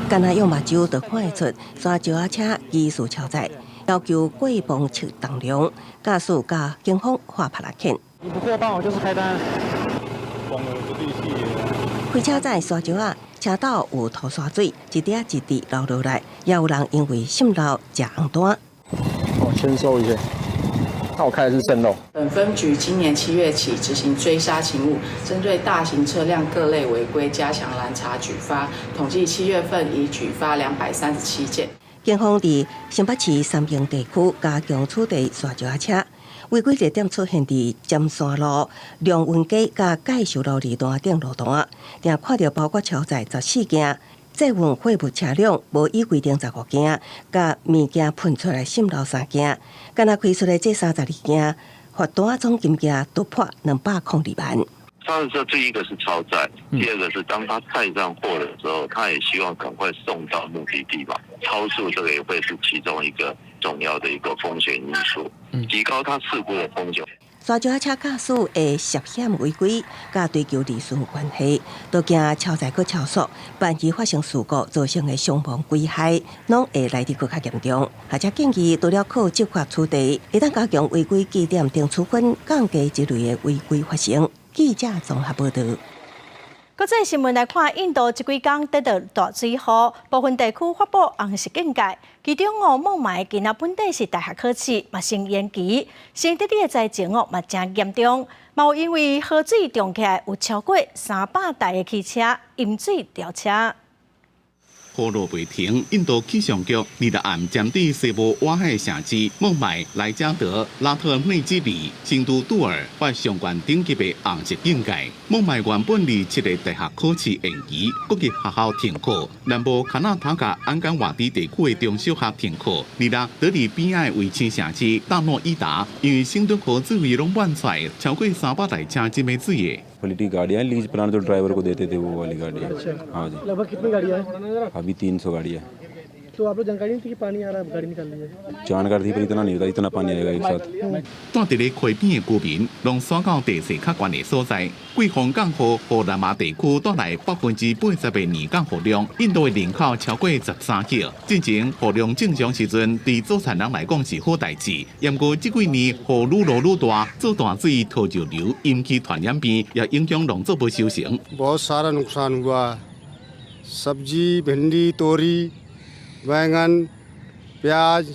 干焦用目睭就看會出，沙石車技術超載，要求過磅測重量，駕駛佮警方畫拍來牽。
你不過磅，我就是開單。
開車載沙石仔，車道有塗沙水，一滴一滴流落來，也有人因為滲漏食紅單。
哦，簽收一下。那我開的是滲漏。
本分局今年7月起執行追殺勤務，針對大型車輛各類違規加強攔查舉發，統計7月份已舉發237件。
警方佇新北市三鶯地區加強取締沙石車，違規熱點出現佇尖山路、龍雲街佮介壽路二段頂路段，定看著包括超載14件，載運貨物車輛無依規定15件，佮物件噴出來滲漏3件，干焦開出的這32件，罰單總金額突破202萬。
肇事車第一個是超載，第二個是當他載上貨的時候，他也希望趕快送到目的地嘛。超速這個也會是其中一個重要的一個風險因素，提高他事故的風險。
沙石車駕駛會涉嫌違規，佮追求利潤有關係，都驚超載閣超速，萬一發生事故造成的傷亡危害，攏會來得閣較嚴重。學者建議，除了靠執法取締，會當加強違規記點等處分，降低這類的違規發生。記者綜合報導。
國際新聞來看，印度這幾工得著大水雨，部分地區發布紅色警戒。其中哦，孟買今仔本底是大學考試，嘛先延期。新德里的災情哦嘛誠嚴重，嘛有因為河水漲起來，有超過300台的汽車淹水吊車。
雨落袂停，印度氣象局二六暗針對西部外海城市孟買、萊加德、拉特內基里、新都杜爾發上懸等級的紅色警戒。孟買原本27日大學考試延期，國立學校停課；南部卡納塔卡安干瓦迪地區的中小學停課。26德里邊仔的衛星城市大諾伊達，因為聖敦河水位攏滿出來，超過300台車浸佇水的。
क्वालिटी गाड़ियाँ lease plan जो ड्राइवर को देते थे वो वाली गाड़ी है। हाँ जी।
लगभग कितनी गाड़ियाँ हैं?
अभी 300 गाड़ी है।
तो आप लोग जानकारी नहीं थी कि पानी आ रहा है, गाड़ी निकाल ली है?
जानकारी थी पर इतना नहीं था, इतना पानी आएगा एक साथ。
住佇咧溪邊的居民，攏徙到地勢較懸的所在。季風降雨，予南亞地區帶來80%的年降雨量。印度的人口超過13億。進前雨量正常時陣，對做田人來講是好代誌。毋過這幾年雨愈落愈大，做大水、土石流引起傳染病，也影響農作物收成。
बहुत सारा नुकसान हुआ, सब्जी, भिंडी, तोरी, बैंगन, प्याज,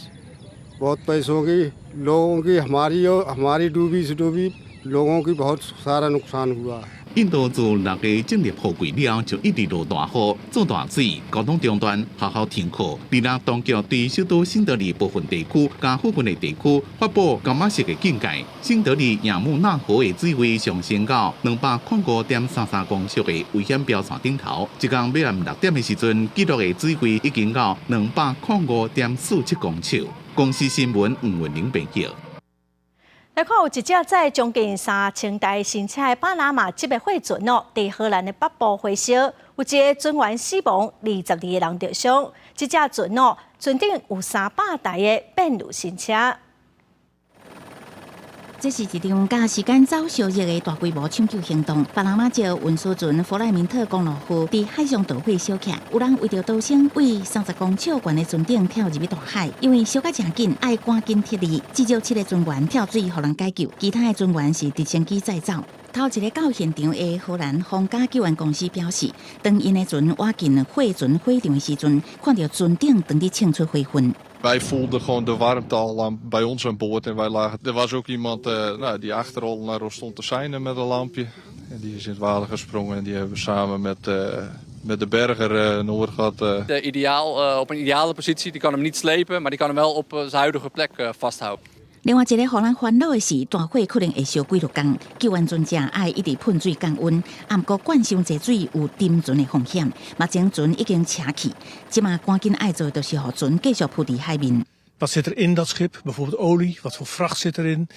बहुत पैसों की लोगों की हमारी हमारी डूबी से डूबी, लोगों की बहुत सारा नुकसान हुआ。
印度自6月進入雨季了，就一直落大雨、做大水，交通中斷，學校停課。而且當局對首都新德里部分地區佮附近的地區發布柑仔色的警戒。新德里亞穆納河的水位上升到205.33公尺的危險標線頂頭。這工欲暗6點的時陣，記錄的水位已經到205.47公尺。公視新聞吳文玲編輯。
來看有一隻載將近3000台新車的巴拿馬籍的貨船哦，佇荷蘭的北部火燒，有一個船員死亡，22個人著傷。這隻船哦，船頂有300台的變旅新車。
這是一場佮時間走相熱的大規模搶救行動。巴拿馬籍運輸船弗萊明特公路號佇海上導火燒起來，有人為著逃生，對30公尺懸的船頂跳入去大海，因為燒甲誠緊，愛趕緊撤離。至少七個船員跳水予人解救，其他的船員是直升機載走。頭一个到現場的荷蘭皇家救援公司表示，當𪜶的船倚近貨船火場的時陣，看著船頂當佇衝出火雲。
Wij voelden gewoon de warmte al bij ons aan boord. En wij lagen, er was ook iemand nou, die achter al naar ons stond te seinen met een lampje. En die is in het water gesprongen en die hebben we samen met de berger Noordgat.
Op een ideale positie, die kan hem niet slepen, maar die kan hem wel op zijn huidige plek vasthouden.
另外一个予人煩惱的是，大火可能會燒幾落工，救援船隻愛一直噴水降溫，毋過灌傷濟水有沉船的風險。目前船已經斜去，這馬趕緊愛做的就是予船繼續浮佇海面。
Wat zit er in dat schip? Bijvoorbeeld olie. Wat voor vracht zit erin?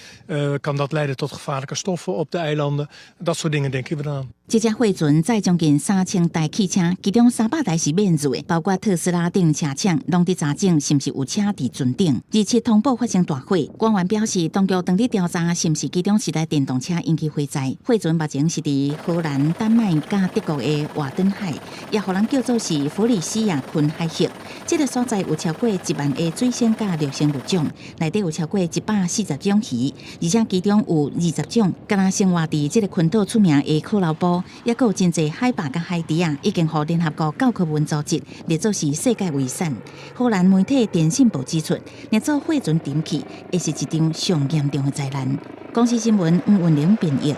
Kan dat leiden tot gevaarlijke stoffen op de eilanden? Dat soort dingen denken we aan.
這隻貨船載將近3000台汽車，其中300台是免稅的，包括特斯拉等車廠，攏佇查證是毋是有車佇船頂。27通報發生大火，官員表示，當局當佇調查是毋是其中一台電動車引起火災。貨船目前是佇荷蘭、丹麥佮德國的瓦登海，也予人叫做是弗里西亞群海域。這个所在有超過1萬个水生佮陸生物種，內底有超過140種魚，而且其中有20種，敢若生活佇這个群島出名的可老布。抑閣有真濟海豹佮海豬仔，已經予聯合國教科文組織列做是世界遺產。荷蘭媒體電信報指出，若做貨船沉去，會是一場上嚴重的災難。公視新聞吳文玲編譯。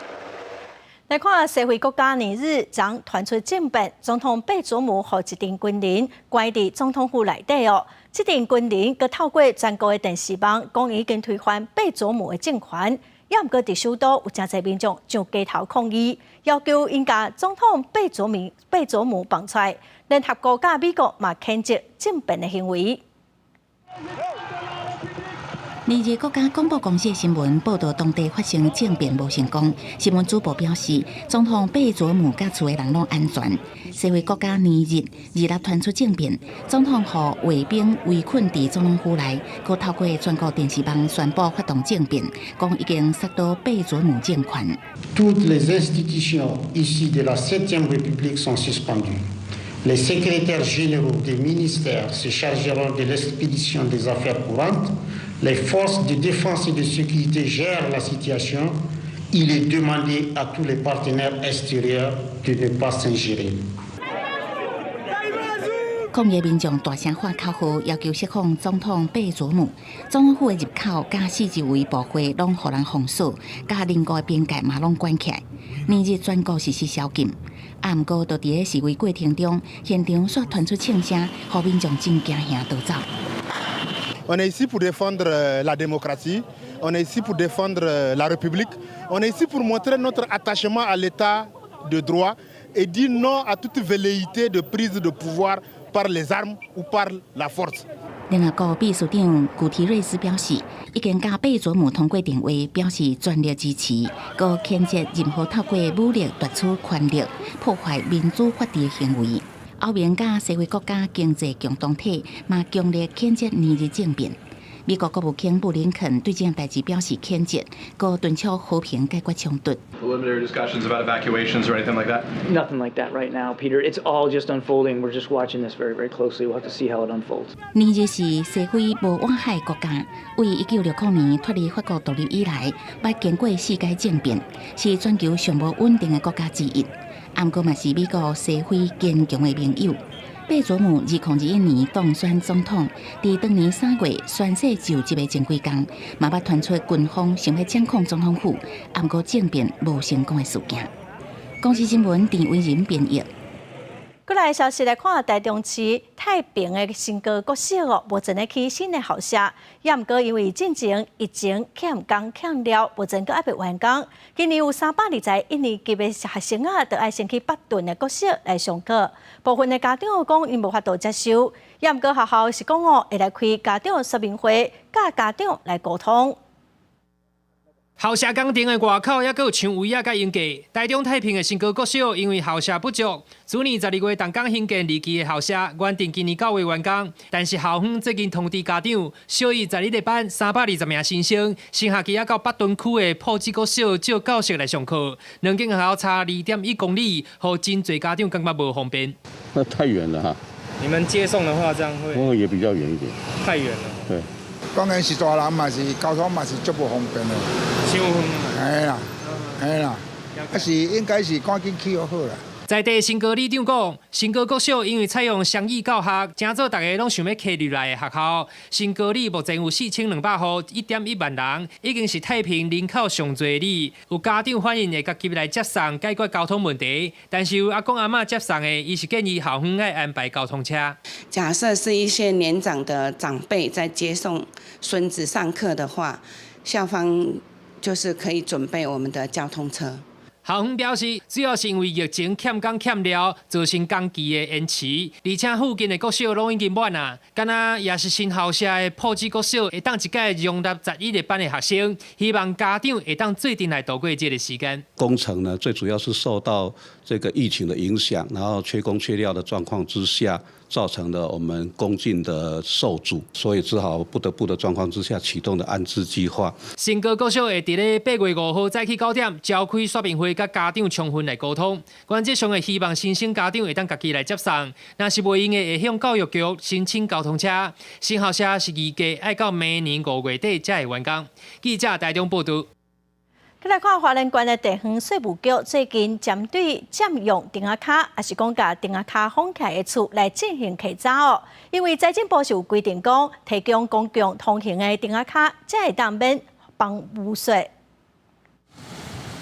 來看西非國家尼日昨傳出政變，總統貝佐姆予一陣軍人關佇總統府內底哦。這陣軍人閣透過全國的電視網講已經推翻貝佐姆的政權。也毋過佇首都有誠濟民眾上街頭抗議，要求𪜶共總統貝佐姆放出來。聯合國佮美國嘛譴責政變的行為。
尼日國家廣播公司的新聞報導，當地發生政變無成功。新聞主播表示，總統貝佐姆佮厝的人攏安全。西非國家尼日26傳出政變，總統予衛兵圍困佇總統府內，閣透過全國電視網宣布發動政變，講已經殺倒貝佐姆政權。
Toutes les institutions issues de la Septième République sont suspendues. Les secrétaires généraux des ministères se chargeront de l'expédition des affaires courantes. Les forces de défense et de sécurité gèrent la situation. Il est demandé à tous les partenaires extérieurs de ne pas s'ingérer.
抗議民眾大聲喊口號，要求釋放總統貝佐姆。總統府的入口佮四周圍部會攏予人封鎖，佮鄰國的邊界嘛攏關起來。尼日全國實施宵禁。啊，毋過，就佇咧示威過程中，現場煞傳出槍聲，予民眾真驚嚇逃走。
On est ici pour défendre la démocratie, on est ici pour défendre la République, on est ici pour montrer notre attachement à l'état de droit et dire non à toute velléité de prise de pouvoir par les armes ou par la force.
聯合國秘書長古提瑞斯表示，已經佮貝佐姆通過電話，表示全力支持，閣譴責任何透過武力奪取權力、破壞民主法治的行為。歐盟佮西非國家經濟共同體嘛強烈譴責尼日政變。美國國務卿布林肯對這項代誌表示譴責，閣敦促和平解決衝突。
Preliminary discussions about evacuations or anything like that?
Nothing like that right now, Peter. It's all just unfolding. We're just watching this very, very closely. We'll have to see how it unfolds.
尼日是西非無外海國家，自1960年脫離法國獨立以來，捌經過四屆政變，是全球上無穩定的國家之一。毋過嘛是美國西非堅強的盟友。貝佐姆2021年當選總統，佇當年3月宣誓就職的前幾工，嘛捌傳出軍方想欲掌控總統府，毋過政變無成功的事件。公視新聞陳偉仁編譯。
過來消息來看，台中市太平的新高國小哦，目前咧起新的校舍，也毋過因為進前疫情欠工欠料，目前閣猶未完工。今年有321年級的學生啊，著愛先去北屯的國小來上課。部分的家長講，𪜶無法度接受，也毋過學校是講哦，會來開家長說明會，佮家長來溝通。
校舍工程的外口猶閣有牆圍仔佮鷹架。台中太平的新高國小因為校舍不足，去年12月動工興建二期的校舍，原定今年9月完工，但是校方最近通知家長，小一11個班320名新生，新學期猶到北屯區的朴子國小借教室來上課，兩間學校差2.1公里，予真濟家長感覺無方便。
那太遠了哈。
你們接送的話，這樣會？
哦，也比較遠一點。
太遠了。
對。
當然是大人嘛是交通嘛是足無方便的。
傷遠。
嘿啦，嘿啦，啊是應該是趕緊起好好啦。
在地新高里長講，新高國小因為採用雙語教學，成做大家攏想欲遷入來的學校。新高里目前有4200戶，1.1萬人，已經是太平人口上濟里。有家長反映會家己來接送，解決交通問題。但是有阿公阿嬤接送的，伊是建議校方愛安排交通車。
假設是一些年長的長輩在接送孫子上課的話，校方就是可以準備我們的交通車。
校方表示，主要是因為疫情欠工欠料，造成工期的延遲，而且附近的國小攏已經滿啊，敢若也是新校舍的朴子國小會當一屆容納11個班的學生，希望家長會當做陣來度過這個時間。
工程呢，最主要是受到這個疫情的影響，然後缺工缺料的狀況之下，造成了我們工進的受阻，所以只好不得不的狀況之下啟動的安置計劃。
新高國小會佇咧8月5號早起9點召開說明會，佮家長充分來溝通。原則上會希望新生家長會當家己來接送，若是袂閒的，會向教育局申請交通車。新校舍是預計愛到明年5月底才會完工。記者台中報道。
來看花蓮縣的地方稅務局最近針對佔用釘仔跤，抑是講共釘仔跤封起來的厝來進行稽查哦。因為財政部是有規定講，提供公共通行的釘仔跤，才會當免房屋稅。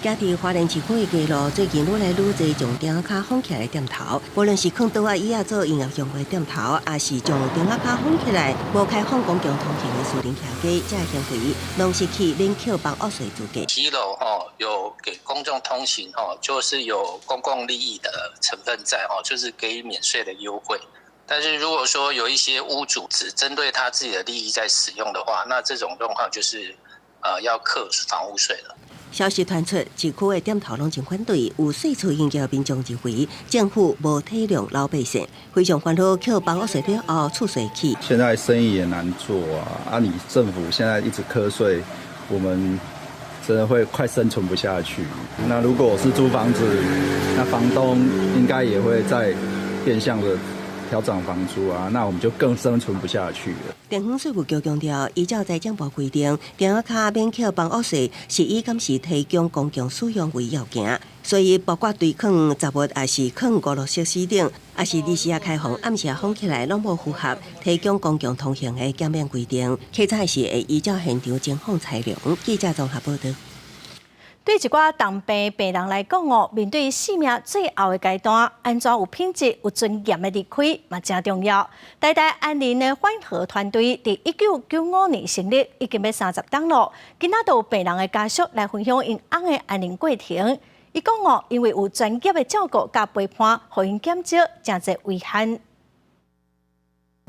行佇花蓮市區的街路，最近愈來愈濟將釘仔跤封起來的店頭，無論是囥桌仔椅仔做營業用的店頭，抑是將釘仔跤封起來，無開放公共通行的私人徛家，這個行為攏是去免扣房屋稅資格。
騎樓吼有給公眾通行吼，就是有公共利益的成分在吼，就是給予免稅的優惠。但是如果說有一些屋主只針對他自己的利益在使用的話，那這種狀況就是要課房屋稅了。
消息傳出，市區的店頭攏真反對，有細厝營業民眾認為政府無體諒老百姓，非常煩惱，扣房屋稅了後厝稅起。
現在生意也難做啊！啊，你政府現在一直課稅，我們真的會快生存不下去。那如果我是租房子，那房東應該也會再變相的調漲房租啊，那我們就更生存不下去了。
地方稅務局強調，依照財政部規定，釘仔跤免扣房屋稅，是以敢是提供公共使用為要件，所以包括堆囥雜物，抑是囥娛樂設施等，抑是臨時仔開放、暗時封起來，攏無符合提供公共通行的減免規定。稽查時會依照現場情況裁量。記者綜合報道。
對一寡重病病人來講哦，面對生命最後的階段，按怎有品質、有尊嚴的離開嘛，誠重要。台大安寧的緩和團隊佇1995年成立，已經欲30冬囉。今仔就有病人的家屬來分享𪜶翁的安寧過程。伊講哦，因為有專業的照顧佮陪伴，予𪜶減少誠濟遺憾。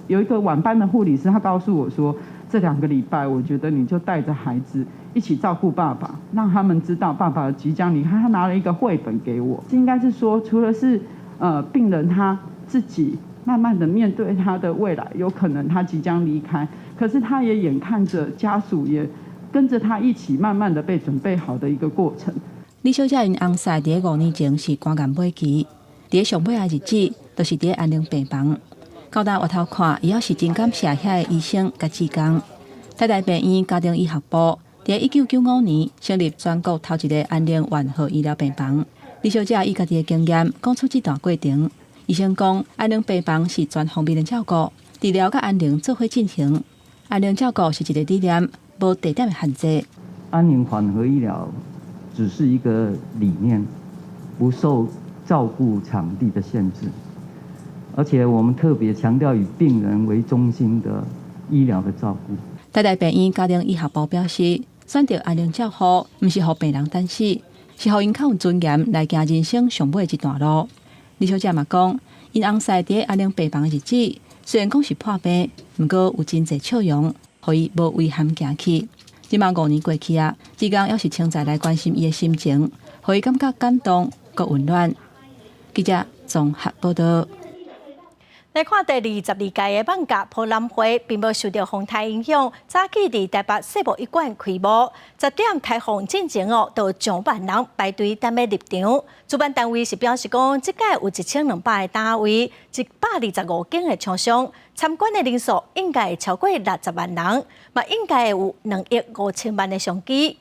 有一個晚班的護理師，他告訴我說，這2個禮拜，我覺得你就帶着孩子一起照顧爸爸，讓他們知道爸爸即將離開。他拿了一個繪本給我，應該是說，除了是病人他自己慢慢的面對他的未來，有可能他即將離開，可是他也眼看着家屬也跟着他一起慢慢的被準備好的一個過程。
李小姐𪜶翁婿佇5年前是肝癌尾期，佇上尾的日子，就是佇安寧病房。到今回頭看，伊猶是真感謝遐个醫生佮志工。台大病院家庭醫學部佇1995年成立全國頭一個安寧緩和醫療病房。李小姐以家己的經驗講出這段過程。醫生講，安寧病房是全方面的照顧，治療佮安寧做伙進行。安寧照顧是一個理念，無地點的限制。
安寧緩和醫療只是一個理念，不受照顧場地的限制，而且我們特別強調以病人為中心的醫療的照顧。
台大病院家庭醫學部表示，選擇安寧照護，毋是予病人等死，是予𪜶較有尊嚴來行人生上尾這段路。李小姐嘛講，𪜶翁婿佇安寧病房的日子，雖然講是破病，毋過有真濟笑容，予伊無遺憾行去。這馬5年過去啊，志工猶是親自來關心伊的心情，予伊感覺感動閣溫暖。記者綜合報道。
來看第22屆的艋舺博覽會，並無受著風颱影響，早起佇台北世博一館開幕。10點開放進前哦，就有上萬人排隊等欲入場。主辦單位是表示講，這屆有1200個單位，125間的廠商，參觀的人數應該會超過60萬人，嘛應該會有2億5千萬的商機。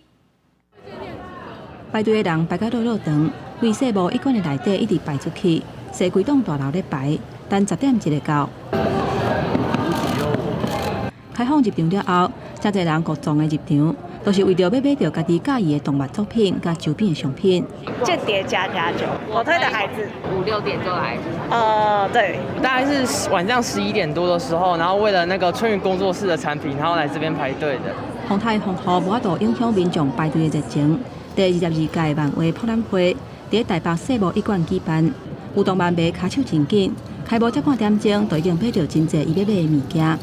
排隊的人排甲落落長，規世博一館的內底一直排出去，踅規棟大樓咧排。等10點一個到，開放入場了後，誠濟人閣撞的入場，都是為著欲買著家己佮意的動漫作品佮周邊的商品。
間諜家家酒，我推的孩子
5、6點就來。
對，
大概是晚上11點多的時候，然後為了那個春雨工作室的產品，然後來這邊排隊的。
風颱風雨無法度影響民眾排隊的熱情。第22屆漫畫博覽會佇台北世博一館舉辦，有動漫迷跤手真緊。開幕才半點鐘，就已經買著真濟伊欲買的物件。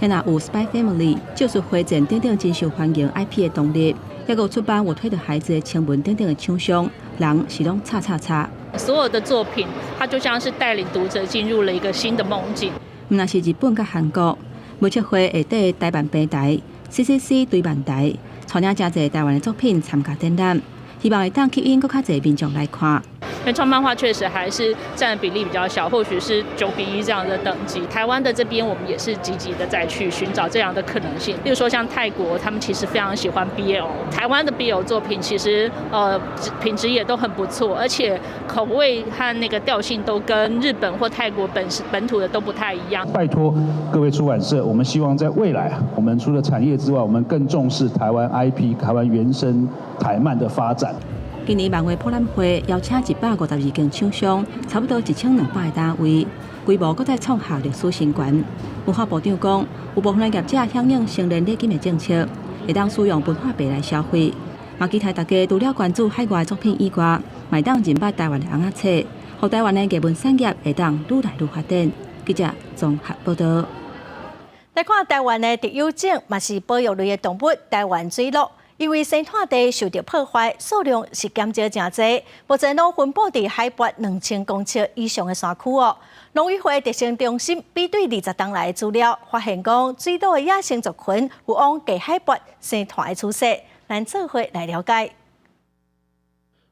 遐若有《Spy Family》、咒術迴戰等等真受歡迎 IP 的動力，抑閣有出版我推的孩子的簽文等等的廠商，人是攏插插插。
所有的作品，它就像是帶領讀者進入了一個新的夢境。
毋但是日本佮韓國，媒測會下底台漫平台、CCC 堆漫台，帶領誠濟台灣的作品參加展覽，希望會當吸引閣較濟民眾來看。
原創漫畫確實還是佔比例比較小，或許是9比1這樣的等級。台灣的這邊，我們也是積極的在去尋找這樣的可能性。例如說，像泰國，他們其實非常喜歡 BL，台灣的 BL 作品其實品質也都很不錯，而且口味和那個調性都跟日本或泰國本土的都不太一樣。
拜託各位出版社，我們希望在未來，我們除了產業之外，我們更重視台灣 IP、台灣原生台漫的發展。
今年漫畫博覽會邀請152間廠商，差不多1200個單位，規模閣再創下歷史新高。文化部長講，有部分業者響應成年禮金的政策，會當使用文化幣來消費。嘛期待大家除了關注海外作品以外，嘛會當認捌台灣的尪仔冊，予台灣的藝文產業會當愈來愈發展。記者綜合報道。
來看台灣的特有種，嘛是保育類的動物——台灣水鹿。因為生態地受著破壞，數量是減少誠濟，目前攏分布佇海拔2000公尺以上的山區哦。農委會特生中心比對20冬來的資料，發現講水鹿的野生族群有往低海拔生態的趨勢，咱做伙來了解。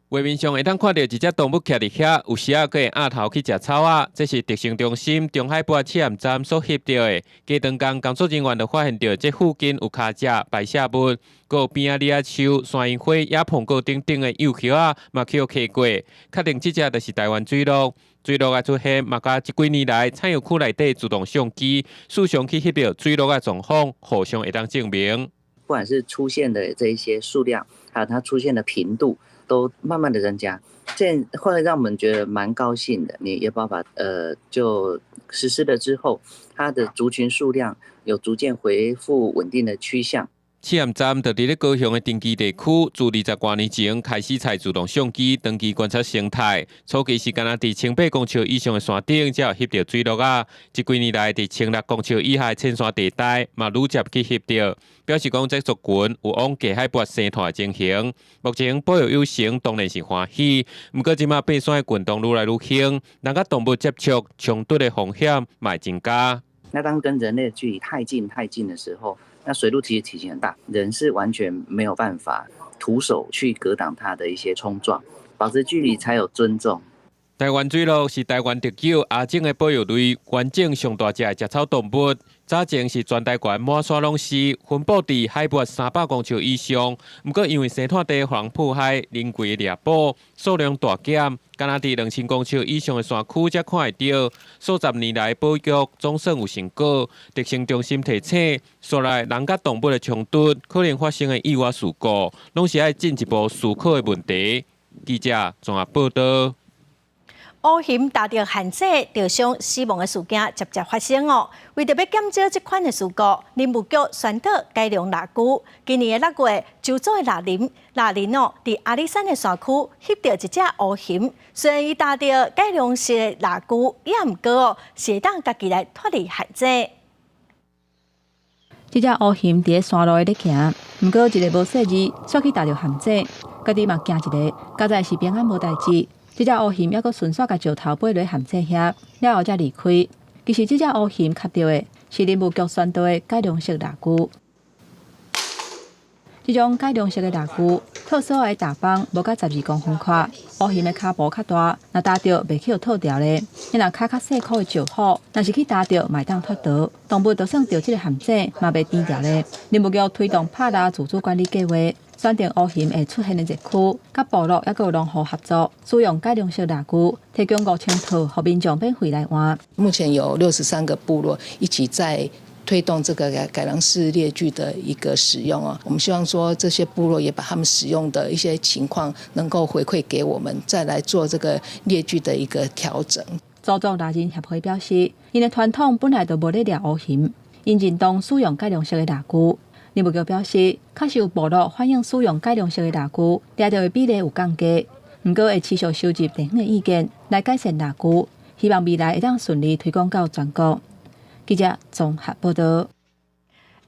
畫面上會當看著一隻動物徛佇遐，有時仔閣會仰頭去食草仔。這是特生中心中海拔試驗站所翕著的。過長工工作人員就發現著，這附近有跤跡排泄物，閣有邊仔李仔樹、山櫻花、野膨果等等的幼葉仔，嘛去予囥過。確定這隻就是台灣水鹿。水鹿的出現，嘛佮這幾年來產業區內底自動相機，時常去翕著水鹿的狀況，互相會當證明。
不管是出現的這一些數量，還有它出現的頻度，都慢慢的增加，這會讓我們覺得蠻高興的。你野保法，就實施了之後，它的族群數量有逐漸恢復穩定的趨向。
試驗站就佇咧高雄的登基地區，自20外年前開始採自動相機長期觀察生態。初期是干焦佇1800公尺以上的山頂才有翕著水鹿仔，這幾年來佇1600公尺以下的淺山地帶嘛愈捷去翕著，表示講這族群有往低海拔生態的情形。目前保育有成當然是歡喜，毋過這馬爬山的運動愈來愈興，人佮動物接觸衝突的風險嘛會增加。
那當跟人類的距離太近太近的時候，那水鹿其實體型很大，人是完全沒有辦法徒手去格擋它的一些衝撞，保持距離才有尊重。
台灣水鹿是台灣特有亞種的保育類，完整上大隻的食草動物。早前是全台灣滿山攏是，分布佇海拔300公尺以上。毋過因為生態地予人破壞，人為獵捕，數量大減，干焦佇2000公尺以上的山區才看會著。數十年來保育總算有成果。特生中心提醒，紲來人佮動物的衝突可能發生的意外事故，攏是愛進一步思考的問題。記者綜合報道。
烏熊踏著陷阱著傷死亡的事件捷捷發生哦。為著欲減少這款的事故，林務局宣導改良獵具。今年的6月，周遭的獵人獵人哦，佇阿里山的山區翕著一隻烏熊。雖然伊踏著改良式的獵具，也毋過哦，是會當家己來脫離陷阱。
這隻烏熊佇咧山路咧行，毋過一个無細膩，煞去踏著陷阱，家己嘛驚一下，佳哉是平安無代誌。這隻烏熊猶閣順紲共石頭飛落陷阱遐，了後才離開。其實這隻烏熊刣著的是林務局宣導的改良式獵具。這種改良式的獵具，套索的踏枋無甲12公分寬，烏熊的跤步較大，若踏著袂去予套牢咧。你若跤較細箍的石虎，若是去踏著，嘛會當脫逃。動物就算著這个陷阱，嘛袂甜牢咧。林務局推動拍獵自主管理計劃，選定烏熊會出現的熱區，佮部落猶閣有農戶合作，使用改良式獵具，提供5000套，予民眾免費來換。
目前有63個部落一起在推動這個改良式獵具的一個使用啊，我們希望說這些部落也把他們使用的一些情況能夠回饋給我們，再來做這個獵具的一個調整。
鄒族獵人協會表示，𪜶的傳統本來就無咧獵烏熊，𪜶認同使用改良式的獵具。林務局表示，確實有部落反映使用改良式的獵具，掠著的比例有降低，毋過會持續收集地方的意見來改善獵具，希望未來會當順利推廣到全國。記者綜合報導。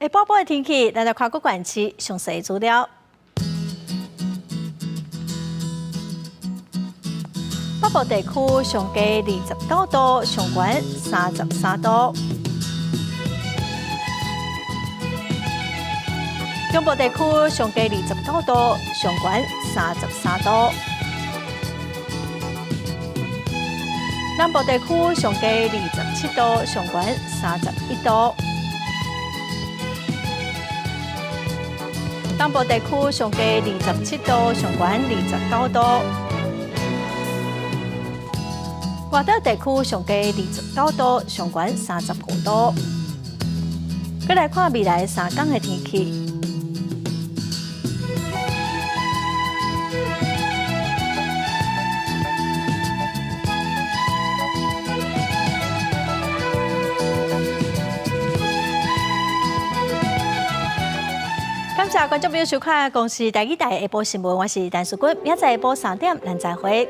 下晡晡的天氣，咱來看各縣市詳細資料。北部地區上低29度，上懸33度。中部地區上低29度，上懸33度。南部地區上低27度，上懸31度。東部地區上低27度，上懸29度。外島地區上低29度，上懸35度。閣來看未來3天的天氣。感謝觀眾朋友收看《公視台語台》下晡新聞，我是陳淑君，明仔載下晡3點，咱再會。